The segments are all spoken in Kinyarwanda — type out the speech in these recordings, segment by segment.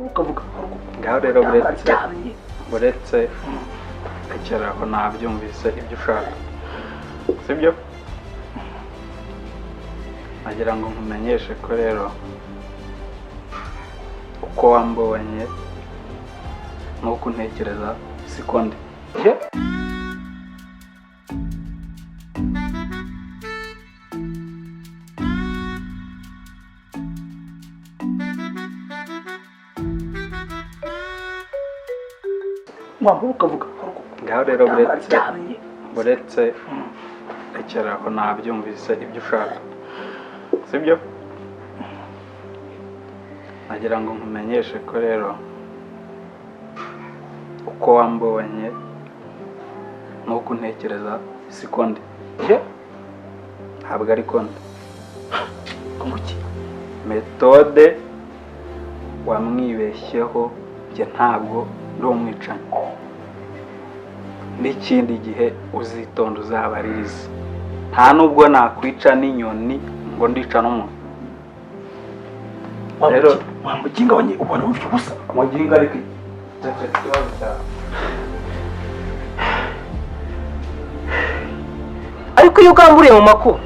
Ukavuga. Ngaho rero buretse rekera aho, nabyumvise ibyo ushaka, sibyo? Nagira ngo nkumenyeshe ko rero uko wambonye n'uko untekereza siko ndi. Wambura ukavuga. Ngaho rero buretse rekera aho, nabyumvise ibyo ushaka, sibyo? Nagira ngo nkumenyeshe ko rero uko wambonye n'uko untekereza siko ndi. Ntabwo ariko ndi. Metode wamwibeshyeho, njye ntabwo ndi umwicanyi. N'ikindi gihe uzitonda uzabaririze. Nta nubwo nakwica n'inyoni ngo ndica n'umuntu. Rero Wamuginga wanye ubona ufite ubusa. Muginga ariko ikibazo cyawe. Ariko iyo ugamburiye mu makuba,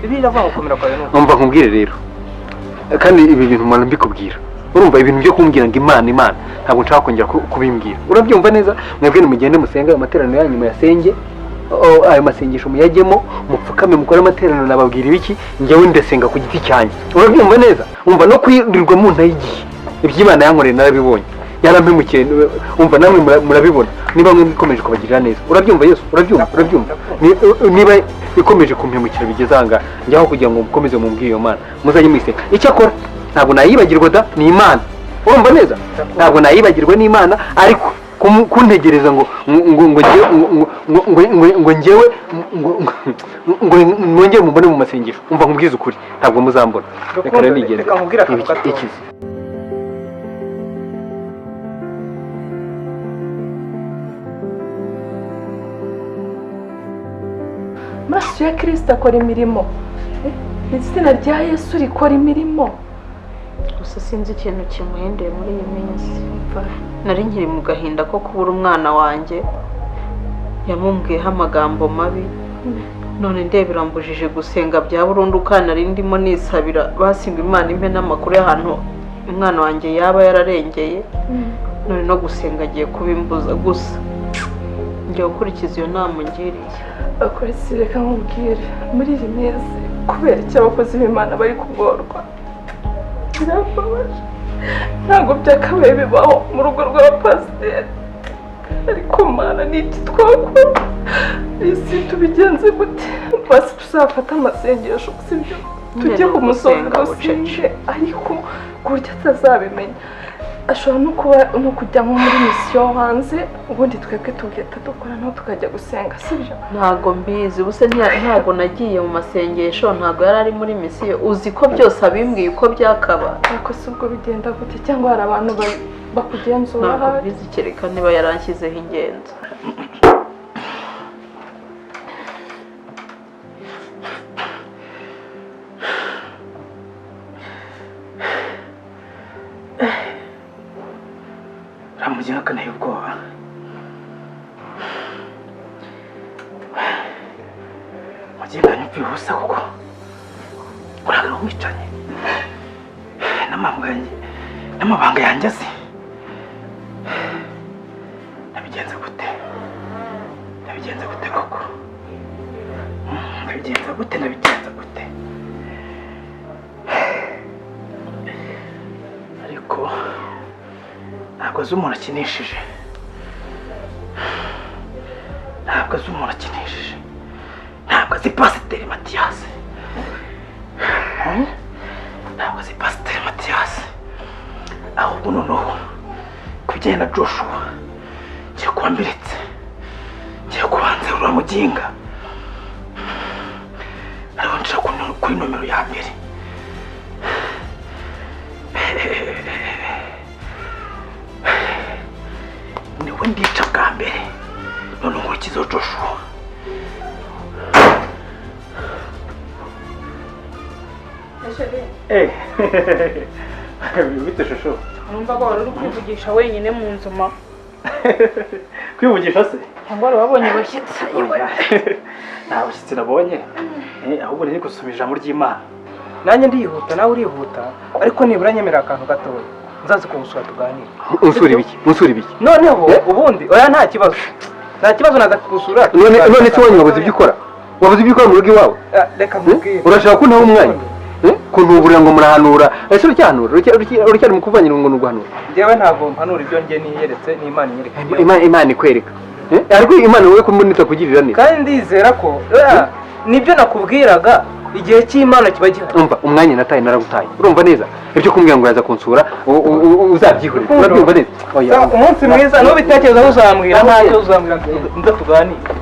Bibiliya iravuga ngo komera kwawe nuko. Umva nkubwire rero, kandi ibi bintu mpora mbikubwira, urumva ibintu byo kumbwira ngo Imana Imana, ntabwo nshaka kongera kubimbwira, urabyumva neza? Mwebwe nimugende musenge ayo materaniro yanyu muyasenge, ayo masengesho muyajyemo, mupfukame mukore amateraniro, nababwira ibiki? Njyewe ndasenga ku giti cyanjye, urabyumva neza? Umva no kwirirwa mu nta y'igihe, iby'Imana yankoreye narabibonye, yarampemukiye, umva namwe murabibona. Niba mwe ikomeje kubagirira neza, urabyumva Yesu? Urabyumva? Urabyumva? Niba ikomeje kumpemukira bigeze aha ngaha, njyaho kugira ngo mukomeze mumbwire iyo Mana muzajye muyiseka. Icyakora ntabwo nayibagirwa da, ni Imana, urumva neza? Ntabwo nayibagirwa n'Imana, ariko kuntegereza ngo ngo ngo ngo ngo ngo ngo njyewe ngo ngo mwongere mubone mu masengesho, umva nkubwize ukuri, ntabwo muzambona. Reka rero nigende. Reka nkubwire akantu gato. Ikizi. Amaraso ya Kirisito akora imirimo. Izina rya Yesu rikora imirimo. Gusa sinzi ikintu kimuhendeye muri iyi minsi. Nari nkiri mu gahinda ko kubura umwana wanjye, yamumbwiyeho amagambo mabi, none ndebera mbujije gusenga bya burundu, kandi nari ndimo nisabira basinga Imana impe n'amakuru y'ahantu umwana wanjye yaba yararengeye, none no gusenga agiye kubimbuza. Gusa njya gukurikiza iyo nama ungiriye. Akoretse, reka nkubwire, muri iyi minsi kubera icyo abakozi b'Imana bari kugorwa birambabaje. Ntabwo byakabaye bibaho mu rugo rw'abapasiteri, ariko Mana ni iki twakora? Isi tubigenze gute? Basi tuzafata amasengesho, sibyo? Tujye ku musozi dusenge, ariko ku buryo atazabimenya. Ashobora no kuba no kujya nko muri misiyo hanze, ubundi twebwe tugahita dukora naho tukajya gusenga, sibyo? Ntabwo mbizi, ubuse ntabwo nagiye mu masengesho, ntabwo yari ari muri misiyo. Uzi ko byose abimbwiye uko byakaba. Ariko si ubwo bigenda gute? Cyangwa hari abantu bakugenzura? Ntabwo mbizi, kereka niba yaranshyizeho ingenzi. Ramuginga akaneye ubwoba. Muginga nyumviye ubusa kuko uragara umwicanye n'amabanga yanjye azi. Nabigenza gute? Nabigenza gute koko? Nabigenza gute? Nabigenza gute? Ariko ntabwo azi umuntu akinishije, ntabwo azi umuntu akinishije, ntabwo azi Pasiteri Matiyasi, ntabwo azi Pasiteri Matiyasi. Ahubwo noneho ku bijyanye na Joshua ngiye kuba mbiretse, ngiye kubanza ruriya muginga, ariho nshira kuri nomero ya mbere. Niwe ndica bwa mbere, none nkurikizeho Joshua. Bite shusho? Numva ko wari uri kwivugisha wenyine mu nzu ma. Kwivugisha se? Cyangwa wari wabonye abashyitsi? Nta bashyitsi nabonye. Ahubwo nari gusoma ijambo ry'Imana. Nanjye ndihuta nawe urihuta, ariko nibura nyemerera akantu gatoya. Nzaze kugusura tuganire. Unsura ibiki? Unsura ibiki? Noneho ubundi oya nta kibazo. Nta kibazo naza kugusura. None se wanyu wabuze ibyo ukora? Wabuze ibyo ukora mu rugo iwawe? Reka nkubwire. Urashaka ko ntawe umwanya? Kuntuburira ngo murahanura. Ese uracyahanura? Uracyari mu kuvanyira ngo nuguhanura? Njyewe ntabwo mpanura ibyo njye niyeretse n'Imana inyereka. Imana ikwereka. Ariko Imana wowe kumboneza kugirira neza. Kandi ndizera ko nibyo nakubwiraga igihe cy'Imana kiba gihari. Umva umwanya nataye naragutaye. Urumva neza? Ibyo kumbwira ngo yaza kunsura uzabyihurira. Urabyumva neza? Oya. Umunsi mwiza nubitekereza uzambwira ntacyo uzambwira nza tuganire.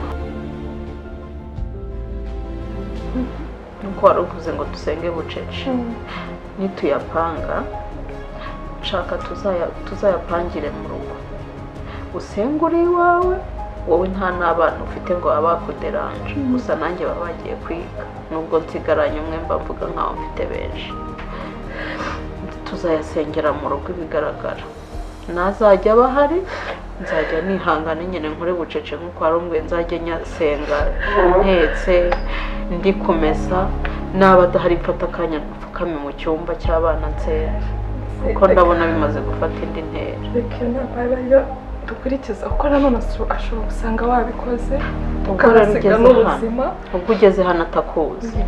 Nuko wari uvuze ngo dusenge bucece. Nituyapanga nshaka tuzayapangire mu rugo. Usenge uri iwawe, wowe nta n'abana ufite ngo baba bakuderanje. Gusa nanjye baba bagiye kwiga. Nubwo nsigaranye umwe mba mvuga nkaho mfite benshi. Tuzayasengera mu rugo ibigaragara. Nazajya bahari nzajya nihangana nyine nkore bucece nkuko wari umbwiye, nzajya nyasenga ntetse ndi kumesa, naba adahari mfata akanya mfukame mu cyumba cy'abana nsenga, kuko ndabona bimaze gufata indi ntera. Reka iyo nama ariyo dukurikiza, kuko nanone ashobora gusanga wabikoze ukahasiga n'ubuzima. Ubwo ugeze hano atakuzi,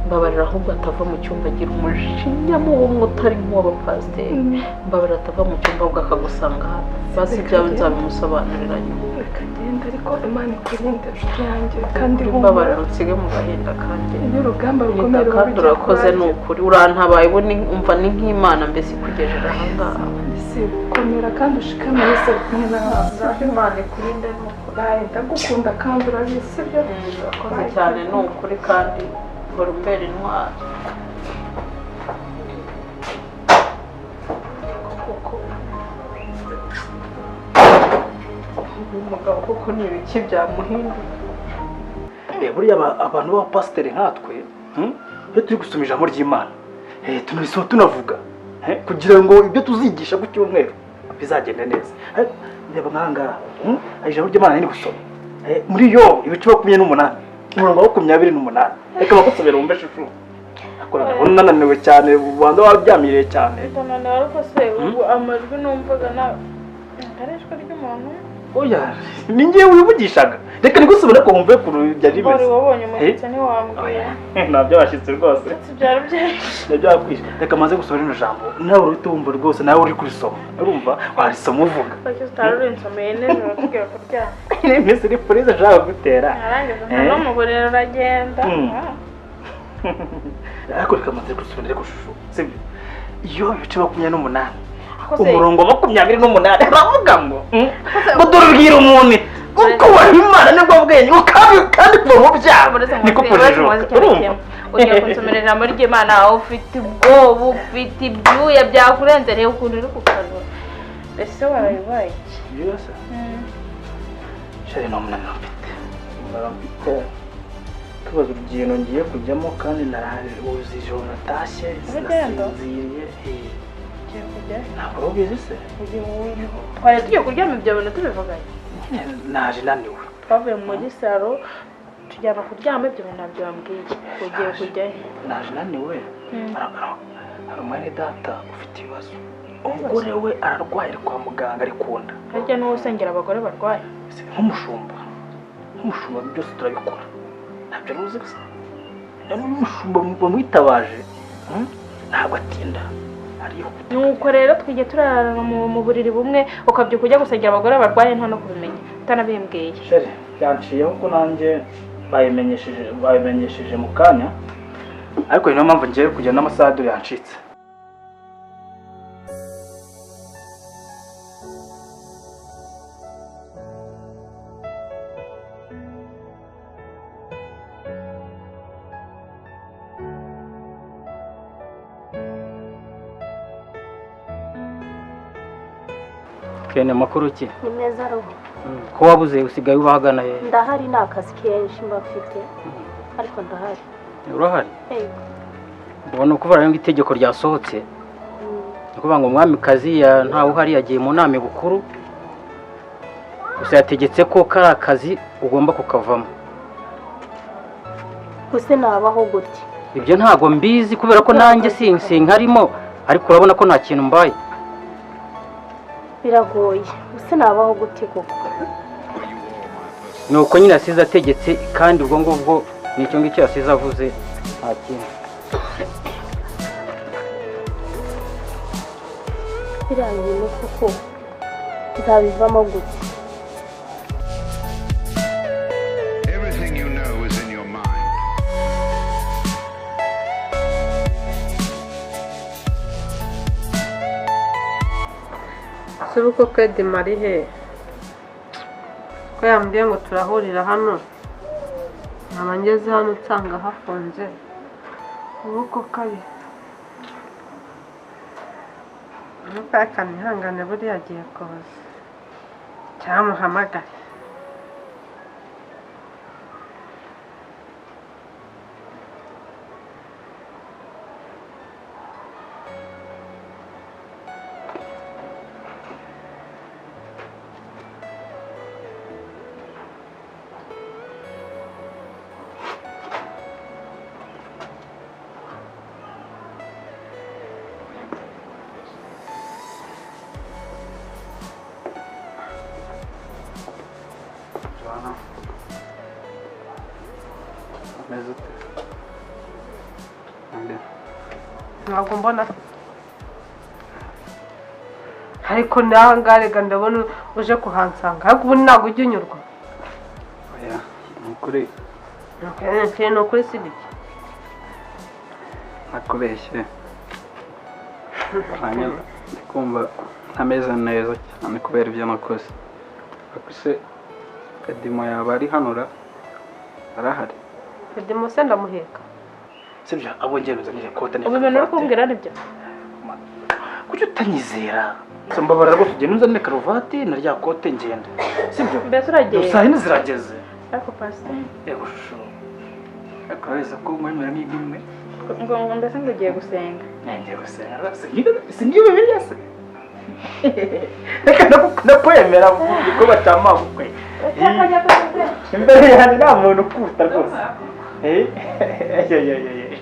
mbabarira ahubwo atava mu cyumba agira umujinya mubi utari nk'uw'abapasiteri. Mbabarira atava mu cyumba ahubwo akagusanga hano. Basi ibyawe nzabimusobanurira nyuma. Reka agende, ariko Imana ikurinde inshuti yanjye, kandi mbabarira unsige mu gahinda kanjye. Iyo urugamba rukomeye kandi urakoze ni ukuri, urantabaye ubu umva ni nk'Imana mbese ikugejeje aha ngaha. Komera kandi ushikame wese kumwe nawe. Imana ikurinde ni ukuri. Ndagukunda kandi urabizi sibyo? Urakoze cyane ni ukuri kandi uhora umbera intwari. Kuko uyu mugabo koko ni ibiki byamuhinduka. Buriya abantu b'abapasiteri nkatwe iyo turi gusoma ijambo ry'Imana tunarisoma tunavuga kugira ngo ibyo tuzigisha ku cyumweru bizagende neza. Reba nk'ahangaha ijambo ry'Imana niri gusoma muri yo ibice 28 umurongo wa 28. Reka bagusomere wumve shushu. Ndabona unananiwe cyane, ubanza waryamiriye cyane. Ndananiwe ariko se ubu amajwi numvaga ari ijwi ry'umuntu. Oya, ni njyewe wivugishaga. Reka nigusubire ko wumve ku byari bimeze. Wari wabonye umushyitsi ntiwambwira. Ntabyo washyitse rwose. Byari byinshi. Nabyo wakwishe. Reka maze gusoma rino jambo. Nawe uhita wumva rwose, nawe uri kurisoma. Urumva warisoma uvuga. Kuki utari urinsomeye nijoro tugiye kuryama? Ni iminsi iri purize nshaka gutera. Narangiza no mu buriri uragenda. Ariko reka maze gusoma rero shushu. Sibyo? Iyo ibice 28. Umurongo 28 aravuga ngo ngo dore ubwira umuntu uko Imana nibwo bwenge kandi kuva mu byaha niko kujijuka. Urumva ugiye kunsomera ijambo ry'Imana ufite ubwoba, ufite ibyuya byakurenze, reba ukuntu uri kukanura. Ese warabibaye iki? Byose shari nta munaniro mfite, mfite tubaza urugendo ngiye kujyamo kandi naraje ijoro natashye sinasinziriye. Ntabwo ubizi se? Twari tugiye kuryama ibyo bintu tubivuganye. Naje naniwe. Twavuye muri salo tujyana kuryama ibyo bintu ntabyo wambwiye. Ugiye kujyayo? Naje naniwe. Hari umwene data ufite ibibazo. Umugore we ararwaye ari kwa muganga ari kunda. Harya n'uwo usengera abagore barwaye? Nk'umushumba. Nk'umushumba byose turabikora. Ntabyo uzi gusa. N'umushumba bamwitabaje ntabwo atinda. Nuko rero twijye turarana mu buriri bumwe ukabyuka ujya gusengera abagore barwaye nta no kubimenya utanabimbwiye. Sheri byanciyeho ko nanjye babimenyesheje mu kanya, ariko niyo mpamvu ngiye kujya n'amasaha dore yancitse. Kene makuru ki? Ni meza roho. Ko wabuze usigaye ubahagana he? Ndahari ni akazi kenshi mba mfite ariko ndahari. Urahari? Yego. Mbona kuva rero itegeko ryasohotse. Ni ukuvuga ngo umwamikazi ntawe uhari, yagiye mu nama bukuru, gusa yategetse ko kari akazi ugomba kukavamo. Gusa nabaho gute? Ibyo ntabwo mbizi kubera ko nanjye sinkarimo, ariko urabona ko nta kintu mbaye. Biragoye, gusa nabaho gute koko? Ni uko nyine yasize ategetse, kandi ubwo ngubwo ni icyo ngicyo yasize avuze, nta kindi. Biriya bintu koko nzabivamo gute? Everything you know is in your mind. Si uko Kedima ari he? Ko yambwiye ngo turahurira hano, nkaba ngeze hano nsanga hafunze. Ubu koko ari nuko ihangane, buriya agiye kuza cyangwa muhamagare. Joanna, umeze ute? Nde? Ntabwo mbona, ariko nawe ngaha reka ndabona uje kuhansanga, ariko ubu ntabwo ujya unyurwa. Oya, ni ukuri. Ni ukuri si bike. Nakubeshye. Nanjye ndi kumva ntameze neza cyane kubera ibyo nakoze. Ariko se Edimo yaba ari hano ra? Arahari? Edimo se ndamuheka? Sibyo, abo ngiye nzanire kote. Ubu ibintu uri kumbwira ari byo? Kuki utanyizera? So mbabara rwose, ugenda unzanire karuvati na rya kote ngenda. Sibyo? Mbese uragiye? Saa yine zirageze. Ariko pasiteri. Yego shusho. Ariko urabeza ko nkwemera n'imwe. Ngo mbese ngo ugiye gusenga? Ngiye gusenga rwose. Singiye Bibiliya se? Reka ndakwemera ko batamabukwe. Imbere yanjye nta muntu ukuta rwose.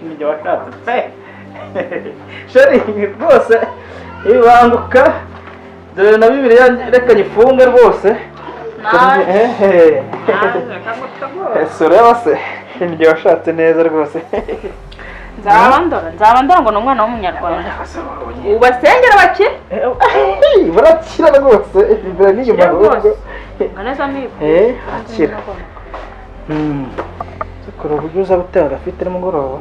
Nijye washatse pe. Sheri rwose ibanguka, dore na Bibiliya reka nyifunge rwose. Sureba se, nijye washatse neza rwose. Nzaba ndora ngo ni umwana w'umunyarwanda. Ubasengera bakire. Barakira rwose, imbere n'inyuma ahubwo. Nganeza niba. Akira. Kora uburyo uza gutera agafite nimugoroba.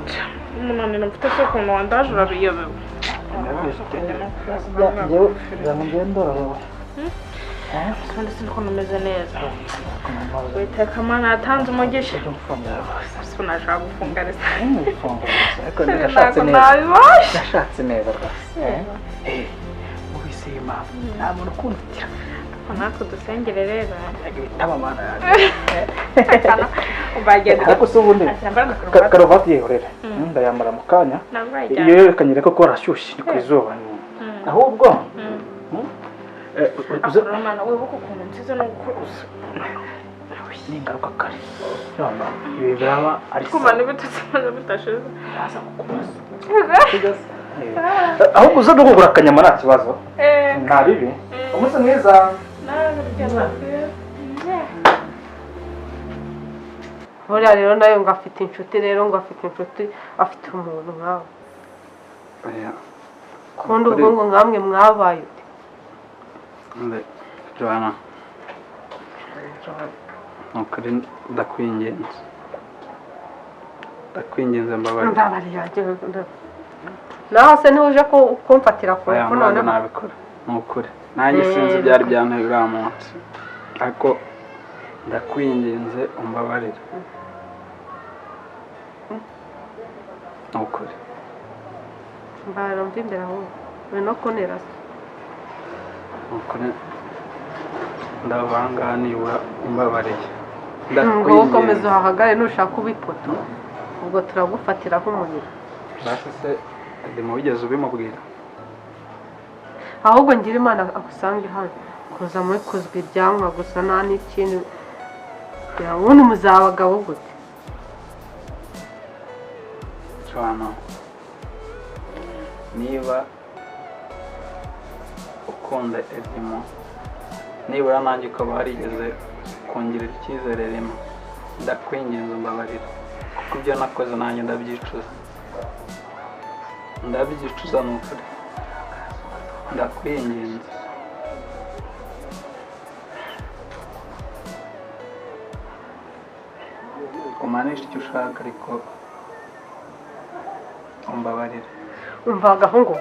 Umunaniro mfite se ukuntu wandaje urabiyobewe. Njyewe ngiye ndorohewe. Kandi sinzi umeze neza. Witeka Mana yatanze umugisha. Sinashaka gufunga resa. Ariko ndashatse neza. Ndashatse neza rwose. Ubise Imana nta muntu ukundikira. Natwe dusengere rero. Ibitaba Mana yanjye. Bagenda. Ariko se ubundi karuvati yihorere. Ndayambara mu kanya. Iyo yerekanye ko arashyushye ni ku izuba. Ahubwo Mwana wibuka ukuntu nsize no gukuruza. Ni ingaruka kare. None ibi biraba ari kumana ibitutsi maze bitashize. Ndaza kukubaza. Ahubwo uza no kugura akanyama nta kibazo. Nta bibi. Umunsi mwiza. Buriya rero nawe ngo afite inshuti, rero ngo afite inshuti, afite umuntu nkawe. Kundi ubwo ngo nkamwe mwabaye ute? Joanna, nukuri ndakwinginze. Ndakwinginze mbabarira. Mbabarira. Naho se niba uje kumfatira ku Oya, ngufu ntabwo noneho. nabikora. Ni ukuri. Nanjye sinzi ibyari byanteye uriya munsi. Ariko ndakwinginze umbabarire. Ni ukuri. Mbabarira mva imbere ahubwo. Uri no kuntera se. Ni ukuri. Ndava nibura umbabariye. Ngo ukomeze uhahagare nushaka uba ipoto. Ubwo turagufatiraho umuriro. Basi se Edimo wigeze ubimubwira? Ahubwo ngira Imana agusange hano, kuza muri kuzwa ibyanwa gusa nta n'ikindi. Ubundi muzaba abagabo gute? Joanna, niba ukunda Edimo, nibura nanjye ukaba warigeze kungirira icyizere rimwe, ndakwinginze umbabarira, kuko ibyo nakoze nanjye ndabyicuza, ndabyicuza ni ukuri, ndakwinginze. Umanishe icyo ushaka ariko umbabarire. Umva agahungu.